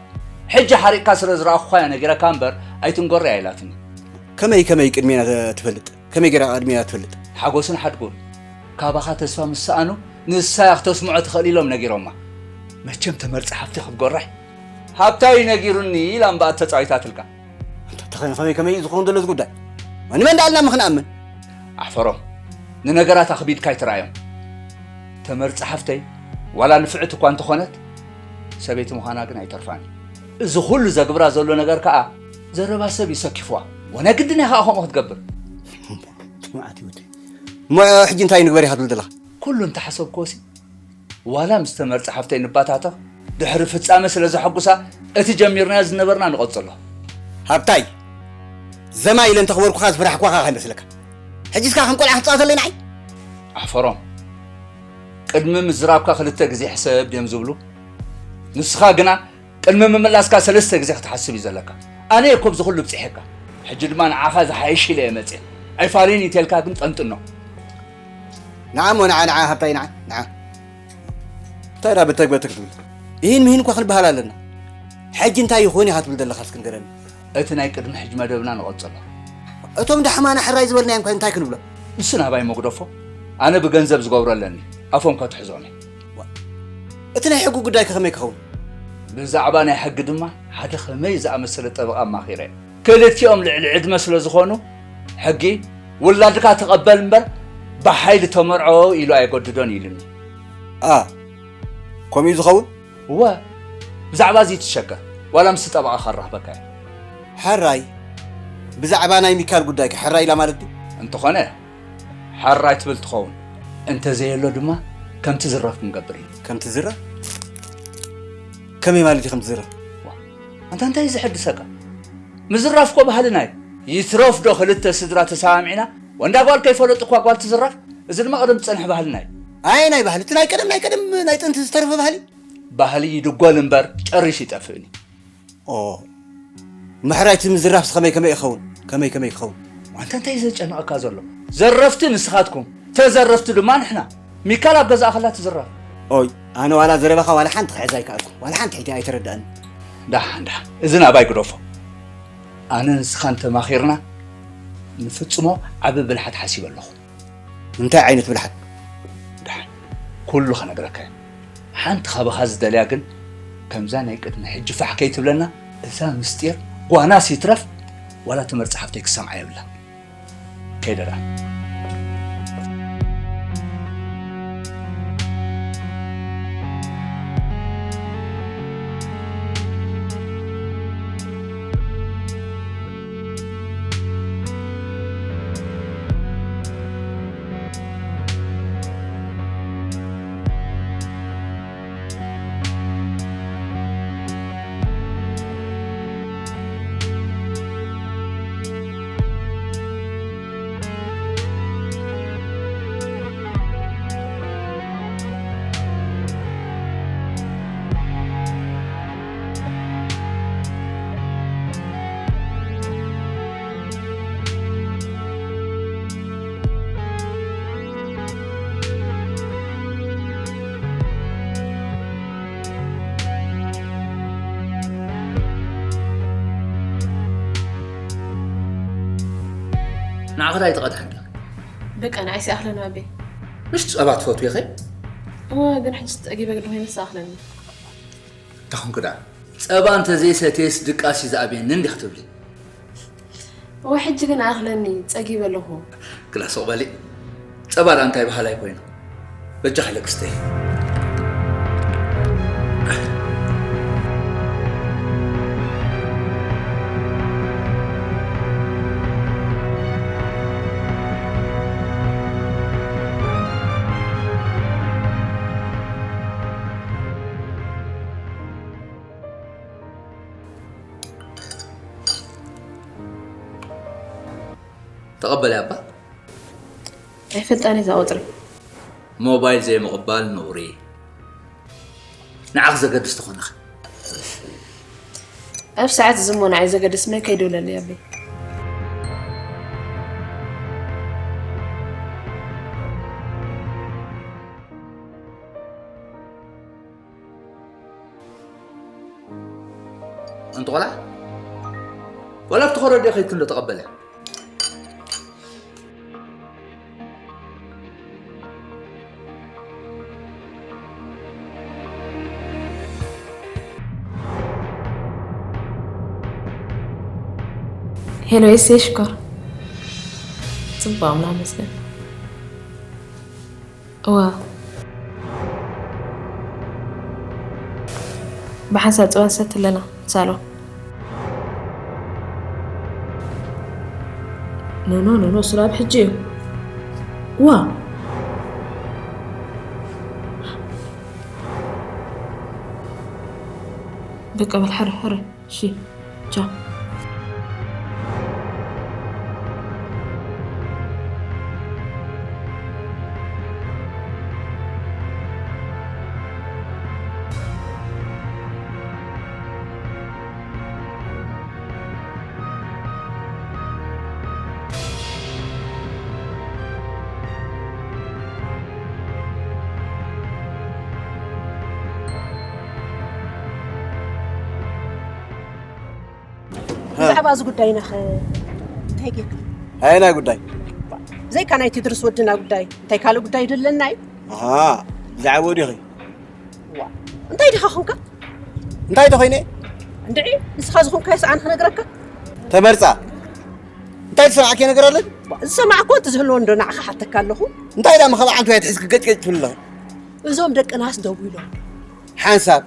ሕጂ ሓሪቕካ ስለ ዝረኣኹኻ እያ ነጊረካ እምበር፣ ኣይትንጎርያ ኢላትኒ። ከመይ ከመይ ቅድሜና ትፈልጥ? ከመይ ገይራ ቅድሜና ትፈልጥ? ሓጎስን ሓድጉን ካባኻ ተስፋ ምስ ሰኣኑ፣ ንሳ እያ ክተስምዖ ትኽእል ኢሎም ነጊሮማ። መቸም ተመርጻ ሓፍተይ ክትጎርሕ፣ ሃብታይ እዩ ነጊሩኒ ኢላ እምበኣር ተጻዊታትልካ። እንተ ተኸነ ከመይ ከመይ እዩ ዝኸውን ዘሎ እዚ ጉዳይ? ንመን ደኣልና ምኽንኣምን? ኣሕፈሮም፣ ንነገራት ኣኽቢድካ ኣይትርኣዮም። ተመርጻ ሓፍተይ ዋላ ንፍዕቲ እኳ እንተኾነት፣ ሰበይቲ ምዃና ግን ኣይተርፋን እዩ። እዚ ኩሉ ዘግብራ ዘሎ ነገር ከኣ ዘረባ ሰብ እዩ ሰኪፍዋ። ወናይ ግድን እያ ከኣ ከምኡ ክትገብር። ትምዓት ይወደይ። እሞ ሕጂ እንታይ ንግበር ኢኻ ትብል ዘለኻ? ኩሉ እንተሓሰብክዎሲ ዋላ ምስ ተመርጻ ሓፍተይ ንባታተኽ፣ ድሕሪ ፍጻመ ስለ ዘሐጉሳ፣ እቲ ጀሚርናዮ ዝነበርና ንቐጽሎ። ሃብታይ፣ ዘማይ ኢለ እንተኽበርኩኻ ዝፈራሕኩኻ ከይመስለካ። ሕጂስ ከኣ ከም ቆልዓ ክትጻወተለይ ንዓይ? ኣሕፈሮም፣ ቅድሚ ምዝራብካ ክልተ ግዜ ሕሰብ ድዮም ዝብሉ? ንስኻ ግና ቅድሚ ምምላስካ ሰለስተ ግዜ ክትሓስብ እዩ ዘለካ። ኣነ እየ እኮ ብዚ ኩሉ ብጺሐካ። ሕጂ ድማ ንዓኻ ዝሓይሽ ኢለ እየ መጽየ። ኣይፋልይን እዩ ተልካ ግን ጠንጥኖ። ንዓ እሞ ንዓ፣ ንዓ ሃብታይ፣ ንዓ፣ ንዓ። እንታይ ደኣ ብተግበ ትክትብል? ይህን ምሂን እኳ ክንበሃል ኣለና። ሕጂ እንታይ ይኾን ኢኻ ትብል ዘለኻ እስኪ ንገረኒ። እቲ ናይ ቅድሚ ሕጂ መደብና ንቐጽሎ። እቶም ደሓማና ሕራይ ዝበልናዮም ከ እንታይ ክንብሎ? ንሱ ናባይ መጉደፎ። ኣነ ብገንዘብ ዝገብሮ ኣለኒ። ኣፎም ከትሕዞም እየ። እቲ ናይ ሕጊ ጉዳይ ከ ከመይ ክኸውን? ብዛዕባ ናይ ሕጊ ድማ ሓደ ከመይ ዝኣመሰለ ጠበቓ ኣማኺረ። ክልቲኦም ልዕሊ ዕድመ ስለ ዝኾኑ፣ ሕጊ ውላድካ ተቐበል እምበር ብሓይሊ ተመርዖ ኢሉ ኣየገድዶን ኢሉኒ። ኣ፣ ከምኡ እዩ ዝኸውን? እወ፣ ብዛዕባ እዚ ትሸገር፣ ዋላ ምስቲ ጠበቓ ከራኽበካ እየ። ሕራይ፣ ብዛዕባ ናይ ሚካል ጉዳይከ ሕራይ ኢላ ማለት ድዩ? እንተኾነ፣ ሕራይ ትብል ትኸውን። እንተዘየሎ ድማ፣ ከም ትዝረፍ ክንገብር ኢና። ከም ትዝረፍ? ከመይ ማለት እዩ ከም ትዝረፍ? ዋ፣ ኣንታ እንታይ እዩ ዘሐድሰካ? ምዝራፍ እኮ ባህልና እዩ። ይትረፍ ዶ ክልተ ስድራ ተሰማሚዕና፣ ወንዳ ጓል ከይፈለጡ እኳ ጓል ትዝረፍ? እዚ ድማ ቀደም ዝጸንሐ ባህልና እዩ። ኣየናይ ባህሊ? እቲ ናይ ቀደም፣ ናይ ቀደም፣ ናይ ጥንቲ ዝተረፈ ባህሊ? ባህሊ ይድጎል እምበር ጨሪሱ ይጠፍእን እዩ። ኦ፣ ምሕራይ እቲ ምዝራፍስ ከመይ ከመይ ይኸውን? ከመይ ከመይ ክኸውን? ኣንታ እንታይ እዩ ዘጨንቐካ ዘሎ? ዘረፍቲ ንስኻትኩም፣ ተዘረፍቲ ድማ ንሕና። ሚካል ኣብ ገዛኣ ከላ ትዝረፍ። ኦይ፣ ኣነ ዋላ ዘረባኻ ዋላ ሓንቲ ክሕዝ ኣይከኣልኩን። ዋላ ሓንቲ ሕጂ ኣይተረድኣንን። ደሓን፣ ደሓን። እዚ ናባይ ግደፎ። ኣነ ንስኻን ተማኺርና ንፍጽሞ ዓቢ ብልሓት ሓሲበ ኣለኹ። እንታይ ዓይነት ብልሓት? ደሓን፣ ኩሉ ክነግረካ እየ። ሓንቲ ካባኻ ዝደልያ ግን፣ ከምዛ ናይ ቅድሚ ሕጂ ፋሕ ከይትብለና፣ እዛ ምስጢር ጓናስ ይትረፍ ዋላ ተመርጻ ሓፍተይ ክትሰምዓ የብላን። ከይደ ደኣ። ንዓኻ እንታይ ትቐድሓኒ? በቃ ንዓይሲ ኣኽለኒ ኣቤ። ምሽ ጸባ ትፈትዊ ኢኺ? እወ፣ ግን ሕጂ ጸጊበ ግዲ ኮይነስ ኣኽለኒ። እንታይ ኮንኩ ደኣ? ጸባ እንተዘይሰትየስ ድቃስ እዩ ዝኣብየኒ እንዲኺ ትብሊ። እወ፣ ሕጂ ግን ኣኽለኒ፣ ጸጊበ ኣለኹ። ግላ ስቕ በሊ። ጸባ ደኣ እንታይ በሃላይ ኮይኑ። በጃኺ ለክስተይ። ተቐበሊ ኣባ። ኣይፈልጣን እዛ ቁፅሪ። ሞባይል ዘይምቕባል ነውሪ። ንዓኽ ዘገድስ ተኾነኸ? ኣብ ሰዓት ዝሞ ንዓይ ዘገድስ መን ከይደውለለይ ኣበይ? ኣንቲ ቆልዓ፣ ዋላ ኣብቲ ኮረዲዮ ከይድኪ እንዶ ተቐበለ። ሄሎ፣ የሴ ሽኮር። ጽቡቕ፣ ኣምላኽ ይመስገን። እዋ። ብሓንሳብ ጽባ ንሰቲ ኣለና፣ ሳሎን። ኖ፣ ኖ፣ ኖ፣ ኖ፣ እሱ ኣብ ሕጂ እዩ። ዋ። በቃ በል፣ ሕረ፣ ሕረ። እሺ፣ ቻው። ብዛዕባ እዚ ጉዳይና ኸ እንታይ ጌርካ? ኣየናይ ጉዳይ? ብዘይካ ናይ ቴድሮስ ወድና ጉዳይ እንታይ ካልእ ጉዳይ ደለና እዩ? ኣሃ፣ ብዛዕባኡ ዲኺ? ዋ፣ እንታይ ዲኻ ኾንካ? እንታይ ተኾይነ? እንድዒ፣ ንስኻ ዝኾንካዮስ ኣነ ክነግረካ? ተመርጻ። እንታይ ዝሰማዕክዮ ነገር ኣሎ? ዝሰማዕኩ እንተዝህልዎ እንዶ ንዓኻ ሓተካ ኣለኹ። እንታይ ደኣ ምኸ በዓልቲ ወይ ትሕዝ ክገጭገጭ ትብል ኣለኻ? እዞም ደቅናስ ደው ኢሎም። ሓንሳብ።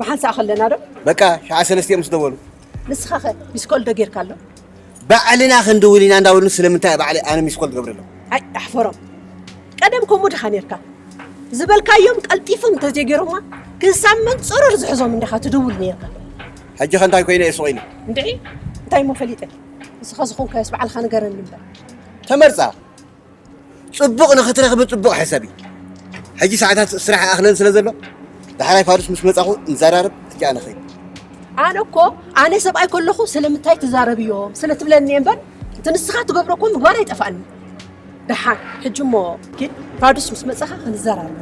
ብሓንሳእ ከለና ዶ? በቃ፣ ሸዓ ሰለስቲኦም ምስ ደወሉ። ንስኻ ኸ ሚስኮል ዶ ጌርካ ኣሎ? ባዕልና ክንድውል ኢና እንዳበሉ ስለምንታይ ባዕለይ ኣነ ሚስኮል ትገብረሎም? ኣይ፣ ኣሕፈሮም። ቀደም ከምኡ ዲኻ ኔርካ? ዝበልካዮም ቀልጢፎም እንተዘይገይሮማ፣ ክሳብ መንጽሮር ዝሕዞም እንዲኻ ትድውል ኔርካ። ሕጂ ኸ እንታይ ኮይነ እየ ስቕ ኢለ? እንድዒ፣ እንታይ እሞ ፈሊጠ? ንስኻ ዝኾንካዮስ ባዕልኻ ንገረኒ እምበር። ተመርጻ። ጽቡቕ ንኽትረኽቢ ጽቡቕ ሕሰቢ። ሕጂ ሰዓታት ስራሕ ይኣኽለን ስለ ዘሎ፣ ዳሕራይ ፋዱስ ምስ መጻኹ ንዘራረብ፣ ሕጂ ኣነ ኸይድ። ኣነ እኮ፣ ኣነ ሰብኣይ ከለኹ ስለምንታይ ትዛረብዮም ስለ ትብለኒ እየ እምበር፣ እቲ ንስኻ ትገብሮ እኮ ምግባር ኣይጠፍኣኒ። ደሓን፣ ሕጂ እሞ ኪድ፣ ፋዱስ ምስ መጻኻ ክንዘራረብ።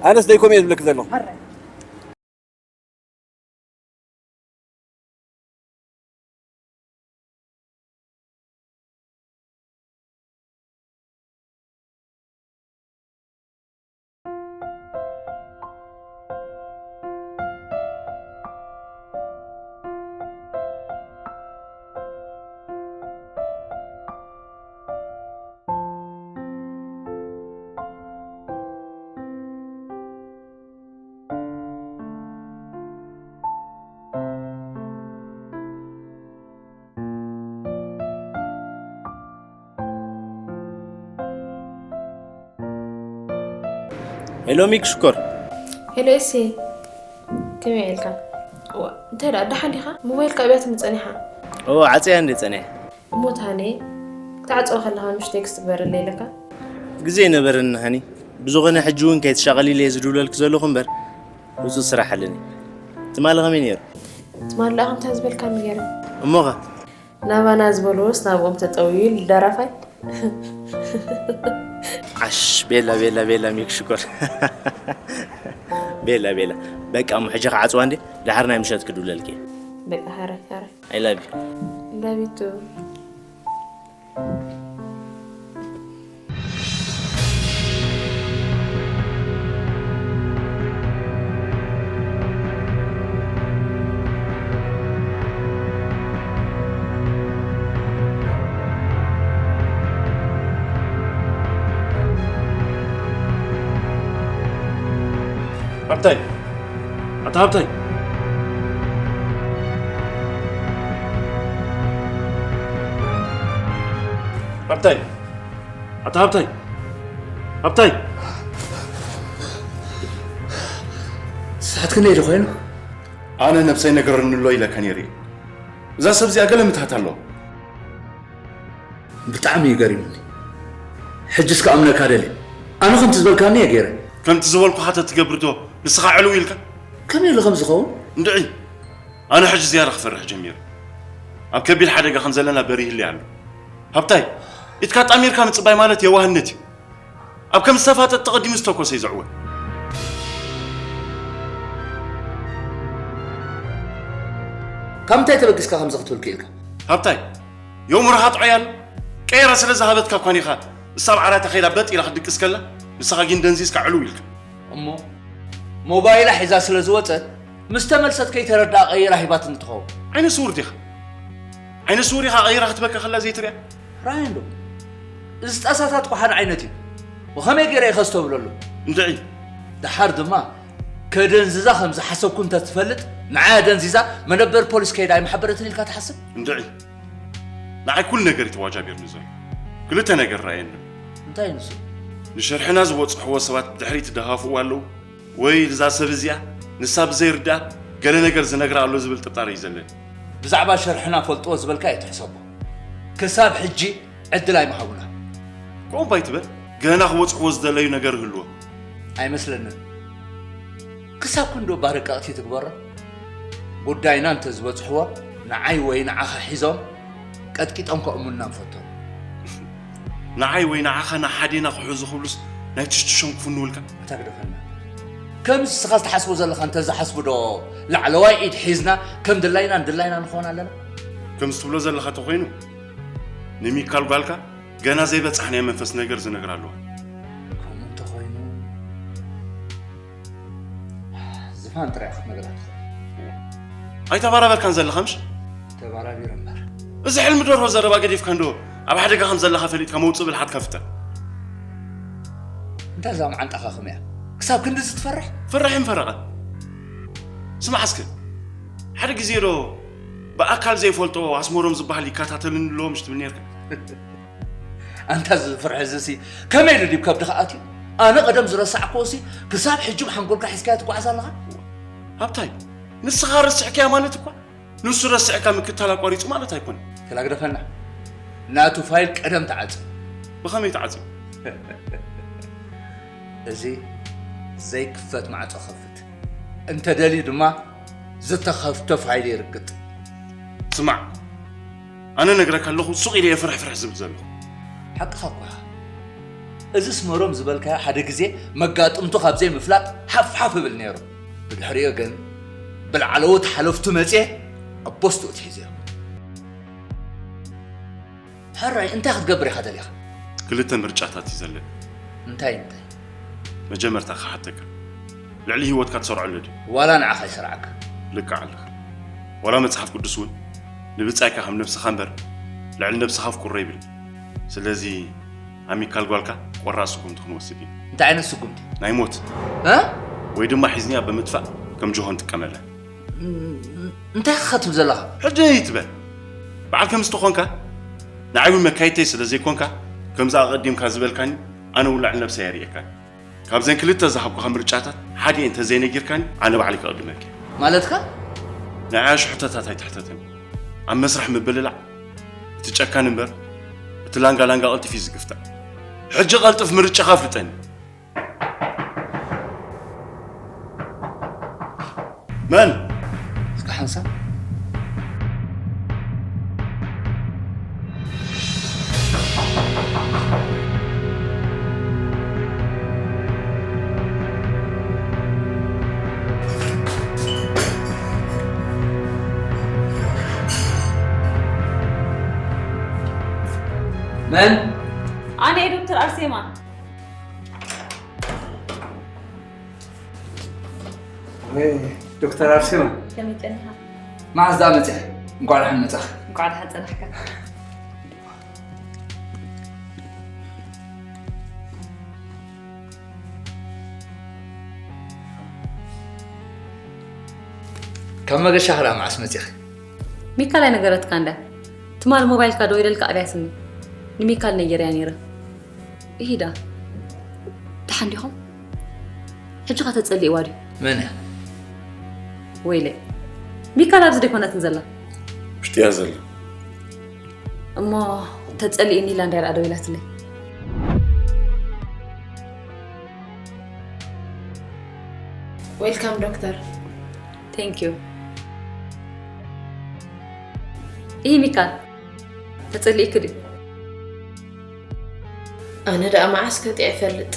ኣነስ ደይኮም እየ ዝብለኪ ዘለኹ። ኣረ። ሄሎ ሚክ ሽኮር። ሄሎ ኤሴ፣ ከመይ ኢልካ? ዋ፣ እንታይ ደኣ፣ ደሓን ዲኻ? ሞባይልካ ኣብያ ትምጸን ኢኻ። ኦ፣ ዓጽያ እንደ ጸኒሐ። እሞ ታኔ፣ ክትዓጽዋ ከለኻ ምሽ ቴክስት ግበረለይ ኢለካ? ግዜ ኣይነበረኒ ሃኒ። ብዝኾነ ሕጂ እውን ከይትሻቐሊ ኢለ ዝድውለልኪ ዘለኹ እምበር፣ ህጹጽ ስራሕ ኣለኒ። ትማሊ ከመይ ነይሩ? ትማሊ ደኣ ከምታ ዝበልካኒ ገይረ። እሞኸ? ናባና ዝበልዎስ ናብኦም ተጠውዩ ኢሉ ደራፋይ። ዓሽ፣ ቤላ፣ ቤላ፣ ቤላ፣ ሚክ ሽኮር። ቤላ፣ ቤላ። በቃ እሞ ሕጂ ክዓጽዋ እንዴ? ደሓር ናይ ምሸት ክድውለልኪ እየ። በቃ፣ ሃራይ፣ ሃራይ። I love you. Love you too. ሃብታይ! ኣታ ሃብታይ! ሃብታይ! ኣታ ሃብታይ! ሃብታይ! ስሕትክኒ ኢሉ ኮይኑ? ኣነ ነብሰይ ነገረኒ ኣሎ ኢለካ ነይረ። እዛ ሰብ እዚኣ ገለ ምትሃት ኣለዋ። ብጣዕሚ እዩ ገሪሙኒ። ሕጅስ ክኣምነካ ደልየ። ኣነ ከምቲ ዝበልካኒ እየ ገይረ። ከምቲ ዝበልኩኻ ተትገብር ዶ ንስኻ ዕልው ኢልካ? ከመይ ኢሉ ከም ዝኸውን? እንድዒ፣ ኣነ ሕጂ ዝያዳ ክፈርሕ ጀሚረ። ኣብ ከቢድ ሓደጋ ከም ዘለና በሪህሊ ኣሎ። ሃብታይ፣ ኢድካ ጣሚርካ ምጽባይ ማለት የዋህነት እዩ። ኣብ ከም ዝተፋጠጥ ተቐዲሙ ዝተኮሰ እዩ ዝዕወት። ካብ ምንታይ ተበጊስካ ከምዚ ክትብል ክኢልካ? ሃብታይ፣ የእምሮኻ ጥዑይ ኣሎ። ቀየራ ስለ ዝሃበትካ እኳ ኢኻ እሳ ኣብ ዓራታ ከይዳ በጥ ኢላ ክትድቅስ ከላ፣ ንስኻ ግን ደንዚዝካ ዕልው ኢልካ። እሞ ሞባይላ ሒዛ ስለ ዝወጸት፣ ምስ ተመልሰት ከይተረድኣ ቀይራ ሂባትኒ ትኸውን። ዓይነ ስውር ዲኻ? ዓይነ ስውር ኢኻ ቀይራ ክትበካ ከላ ዘይትሪኣ? ራኣይ እንዶ። እዚ ጣሳታት እኮ ሓደ ዓይነት እዩ። ብኸመይ ገይረ እየ ከስተብለሉ? እንድዒ። ደሓር ድማ ከደንዝዛ ከም ዝሓሰብኩ እንተትፈልጥ፣ ንዓይ ኣደንዚዛ መደበር ፖሊስ ከይዳ ኣይምሓበረትን ኢልካ ትሓስብ? እንድዒ። ንዓይ ኩሉ ነገር እዩ ተዋጃቢርኒ ዘሎ። ክልተ ነገር ረኣየኒ። እንታይ ንሱ? ንሸርሕና ዝበጽሕዎ ሰባት ብድሕሪት ይደሃፍኡ ኣለዉ፣ ወይ እዛ ሰብ እዚኣ ንሳ ብዘይርድኣ ገለ ነገር ዝነግራ ኣሎ ዝብል ጥርጣረ እዩ ዘለኒ። ብዛዕባ ሸርሕና ፈልጥዎ ዝበልካ እዩ ትሕሰቦ። ክሳብ ሕጂ ዕድል ኣይምሃቡና። ከምኡ እባ ኣይትበል። ገና ክበጽሕዎ ዝደለዩ ነገር ይህልዎ። ኣይመስለንን። ክሳብ ክንድኡ እባ ርቀቕቲ ትግበሮ። ጉዳይና እንተዝበጽሕዎ፣ ንዓይ ወይ ንዓኻ ሒዞም ቀጥቂጦም ከእሙንና ንፈቶም። ንዓይ ወይ ንዓኻ ንሓዴና ክሕዙ ክብሉስ ናይ ትሽትሾም ክፍንውልካ? ኣታ ግደፈና። ከምዚ ንስኻ ዝትሓስቦ ዘለኻ እንተዝሓስቡ ዶ ላዕለዋይ ኢድ ሒዝና ከም ድላይና ንድላይና ንኸውን ኣለና? ከምዚ ትብሎ ዘለኻ ተኾይኑ፣ ንሚካል ጓልካ ገና ዘይበጻሕናዮ መንፈስ ነገር ዝነግራ ኣለዋ። ከምኡ እንተኾይኑ፣ ዝፋን ጥራይ ክትነግራ ትኽእል። ኣይተባራበርካን ዘለኻ ምሽ? ተባራቢረ እምበር። እዚ ሕልሚ ደርሆ ዘረባ ገዲፍካ እንዶ ኣብ ሓደጋ ከም ዘለኻ ፈሊጥካ መውጽእ ብልሓትካ ፍጠር። እንታይ እዛ መዓንጣኻ ከመያ? ክሳብ ክንድዚ ትፈርሕ? ፈራሕን ፈረቐን። ስማዕ እስከ፣ ሓደ ግዜ ዶ ብኣካል ዘይፈልጦ ኣስመሮም ዝበሃል ይከታተልኒ ኣሎ ምሽ ትብል ነርካ? ኣንታ እዚ ፍርሒ እዚ ሲ ከመይ ኢሉ ድዩ ከብድኻ ኣትዩ? ኣነ ቀደም ዝረሳዕክዎ ሲ ክሳብ ሕጂ ብሓንጎልካ ሒዝካዮ ትጓዓዝ ኣለኻ? ሃብታይ፣ ንስኻ ረሲዕካያ ማለት እኳ ንሱ ረሲዕካ ምክታል ኣቋሪጹ ማለት ኣይኮነን። ተላግደፈና። ናቱ ፋይል ቀደም ተዓጽዩ። ብኸመይ ተዓጽዩ? እዚ ዘይክፈት ማዕጾ ከፍት። እንተ ደልዩ ድማ ዝተኸፍተ ፋይል ይርግጥ። ስማዕ፣ ኣነ ነግረካ ኣለኹ፣ ሱቕ ኢለ እየ ፍርሕፍርሕ ዝብል ዘለኹ። ሓቅኻ እኮ ኢኻ። እዚ ኣስመሮም ዝበልካዮ ሓደ ግዜ መጋጥምቱ ካብ ዘይምፍላጥ ሓፍ ሓፍ እብል ነይሩ። ብድሕሪኡ ግን ብላዕለዎት ሓለፍቱ መጽየ ኣብ ቦስትኡ ኣትሒዘዮ። ሕራይ እንታይ ክትገብር ኢኻ ደሊኻ? ክልተ ምርጫታት እዩ ዘለኒ። እንታይ እንታይ? መጀመርታ ክሓተካ፣ ልዕሊ ህይወትካ ትሰርዖ ኣሎ ድዩ? ዋላ ንዓኻ ይሰርዓካ። ልክዕ ኣለኻ። ዋላ መጽሓፍ ቅዱስ እውን ንብጻይካ ከም ነብስኻ እምበር ልዕሊ ነብስኻ ኣፍቅሮ ይብል። ስለዚ ኣብ ሚካል ጓልካ ቆራጽ ስጉምቲ ክንወስድ ኢና። እንታይ ዓይነት ስጉምቲ? ናይ ሞት። እ? ወይ ድማ ሒዝኒያ ብምጥፋእ ከም ጆሆ ንጥቀመላ። እንታይ ኢኻ ትብል ዘለኻ? ሕጂ ኣይትበል። በዓል ከም ዝተኾንካ ንዓይ እውን መካይተይ ስለ ዘይኮንካ፣ ከምዚ ኣቐዲምካ ዝበልካኒ ኣነ እውን ልዕሊ ነብሰይ ኣይርእየካን። ካብዘን ክልተ ዝሃብኩኻ ምርጫታት ሓደ እንተ ዘይነጊርካኒ ኣነ ባዕለይ ክቕድመካ እየ። ማለትካ? ንዓይ ኣሽሕቶታት ኣይትሕተተኒ። ኣብ መስርሕ ምብልላዕ እቲ ጨካን እምበር እቲ ላንጋ ላንጋ ቀልጢፉ እዩ ዝግፍጠር። ሕጂ ቀልጥፍ ምርጫኻ ኣፍልጠኒ። መን? እስከ ሓንሳብ። መን? ኣነ እየ ዶክተር ኣርሴማ። ወይ ዶክተር ኣርሴማ። ከመይ ጸኒኻ? መዓዝ ደኣ መጺኻ? እንኳዕ ደሓን መጻኻ። እንኳዕ ደሓን ጸናሕካ። ካብ መገሻ ክዳ መዓስ መጺኺ? ሚካል ኣይነገረትካን ድያ? ትማሊ ሞባይልካ ደዊለልካ ኣብያትኒ። ንሚካል ነጊረያ ነይረ። ኢሂዳ። ደሓን ዲኹም? ሕጂ ኸ ተጸሊእዋ ድዩ? መን እያ? ወይለይ። ሚካል ኣብዚ ደይኮነትን ዘላ? ውሽጢ እያ ዘላ። እሞ ተጸሊእኒ ኢላ እንድያ ደኣ ደዊላትለይ። ዌልካም ዶክተር። Thank you። ይህ ሚካል ተጸሊእክ ድዩ? ኣነ ደኣ መዓስ ከጢዐ እፈልጥ።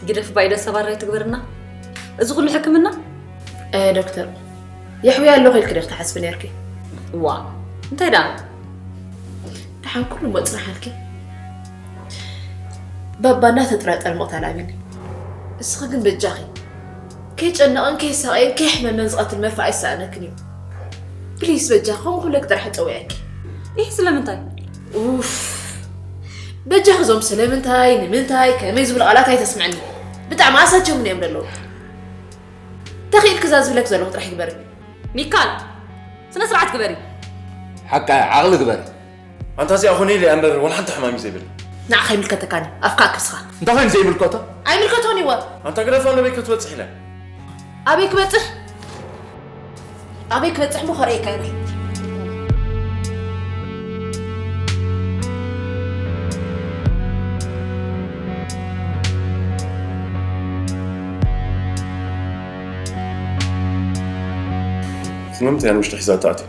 ግደፍ ባይደ ሰባራይ ትግበርና። እዚ ኩሉ ሕክምና? እ ዶክተር፣ የሕውያ ኣለኹ ኢልኪ ዶ ክትሓስቢ ነርኪ? ዋ፣ እንታይ ደኣ? ደሓን ኩሉ እሞ ጽናሓልኪ። ባባ እናተጥራጠረ ምቕታል ኣብዩኒ። እስኺ ግን በጃኺ ከይጨነቐን ከይሳቐየን ከይሕመመን ዝቐትል መርፍእ ኣይሰኣነክን እዩ። ፕሊስ በጃኺ ከምኡ ኩለክ ጥራሕ እጸውዐኪ። ይህ ስለምንታይ? ኡፍ፣ በጃኺ እዞም ስለምንታይ፣ ንምንታይ፣ ከመይ ዝብሉ ቃላት ኣይተስምዕኒ። ብጣዕሚ ኣሳቸሙኒ እዮም ዘለዉ። ተኽኢልኪ እዛ ዝብለክ ዘለኹ ጥራሕ ግበሪ። ሚካል፣ ስነ ስርዓት ግበሪ። ሓቃ ዓቕሊ ግበሪ። ኣንታ እዚኣ ኾነ ኢለ እያ እምበር ዋላ ሓንቲ ሕማም እዩ ዘይብል። ንዓኻ ኣይምልከተካን እዩ፣ ኣፍካ ኣክብስኻ። እንታይ ኮይኑ ዘይምልከቶ? ኣይምልከቶን እዩ። ኣንታ ግደፋ፣ ኣበይ ክትበጽሕ ኢላ? ኣበይ ክበጽሕ? ኣበይ ክበጽሕ እሞ ከርእየካ እየ። ስለምንታይ እያ ንውሽጢ ሒዛ ትኣትዮ?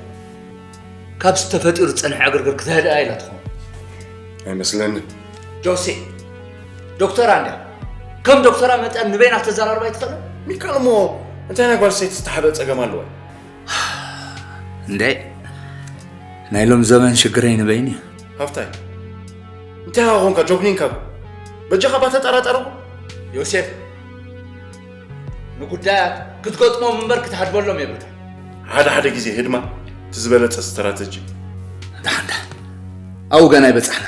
ካብ ተፈጢሩ ዝጸንሐ ዕግርግር ክትህድኣ ኢላ ትኸውን። ኣይመስለንን። ጆሴ፣ ዶክተራ እንድያ። ከም ዶክተራ መጠን ንበይና ክተዘራርባ ኣይትኽእልን? ሚካል፣ እሞ እንታይ ናይ ጓል ሰይቲ ዝተሓበአ ጸገም ኣለዋ? እንዴ፣ ናይ ሎም ዘመን ሽግረይ ንበይኒ እዩ። ሃፍታይ፣ እንታይ ኾንካ ጆግኒንካ? በጃኻ ባተጠራጠረኹ። ዮሴፍ፣ ንጉዳያት ክትገጥሞም እምበር ክትሃድመሎም የብልካ። ሓደ ሓደ ግዜ ህድማ እቲ ዝበለጸ ስትራተጂ። ደሓን ደሓን፣ ኣብኡ ገና ኣይበጻሕና።